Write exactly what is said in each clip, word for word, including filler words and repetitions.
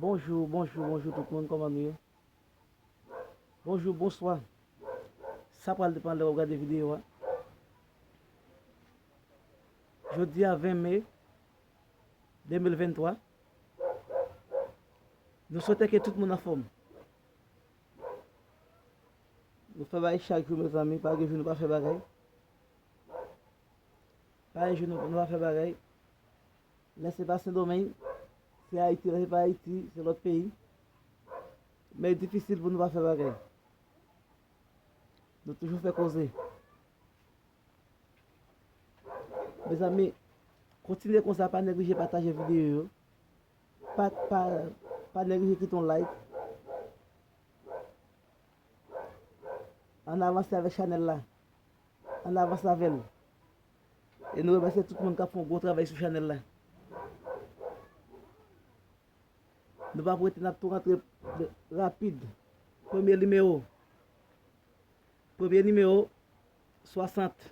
Bonjou, bonjou, bonjou tout moun, kòman nou ye? Bonjou, bonswa. Sa pral depann lè w ap gade videyo a. Jodi a ven me de mil venntwa. Nou swete ke tout moun anfòm. Nou fè bagay chak jou, mezanmi, pa gen jou nou pa fè bagay. Pa gen jou nou, nou pa fè bagay. Lè se pa Sendomeng, se Ayiti, lè se pa Ayiti, se lòt peyi. Men difisil pou nou pa fè bagay. Nou toujou fè koze. Mezanmi, kontinye konsa, pa neglije pataje videyo yo. Pa, pa, pa neglije kite yon like. Ann avanse avèk chanèl la. Ann avanse avè l. E nou remèsye tout moun k ap fè yon gwo travay sou chanèl la. Nou p ap rete, n ap tou rantre rapid. Premye nimewo. Premye nimewo, swasant.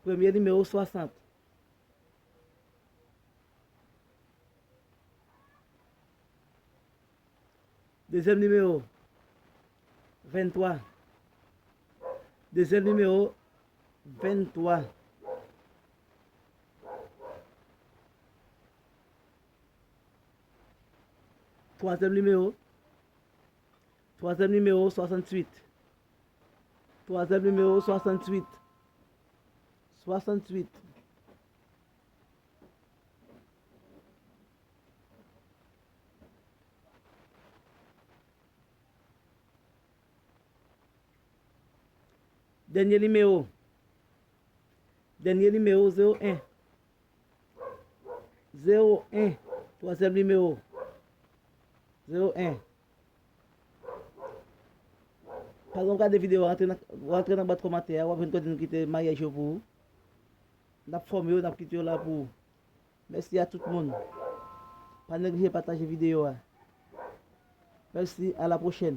Premye nimewo, swasant. Dezyèm nimewo, venntwa. Dezyèm nimewo, venntwa. Twazyèm nimewo, twazyèm nimewo, swasanntuit. Twazyèm nimewo, swasanntuit. Swasanntuit. Dènye nimewo. Dènye nimewo, zewo en. Zewo en. Twazyèm nimewo. Zewo en. Pandan w gade videyo a, antre nan, w antre nan bwat kòmantè a, w ap jwenn kote nou kite maryaj yo pou ou. N ap fòme yo, n ap kite yo la pou ou. Mèsi a tout moun. Pa neglije pataje videyo a. Mèsi, a la pwochèn.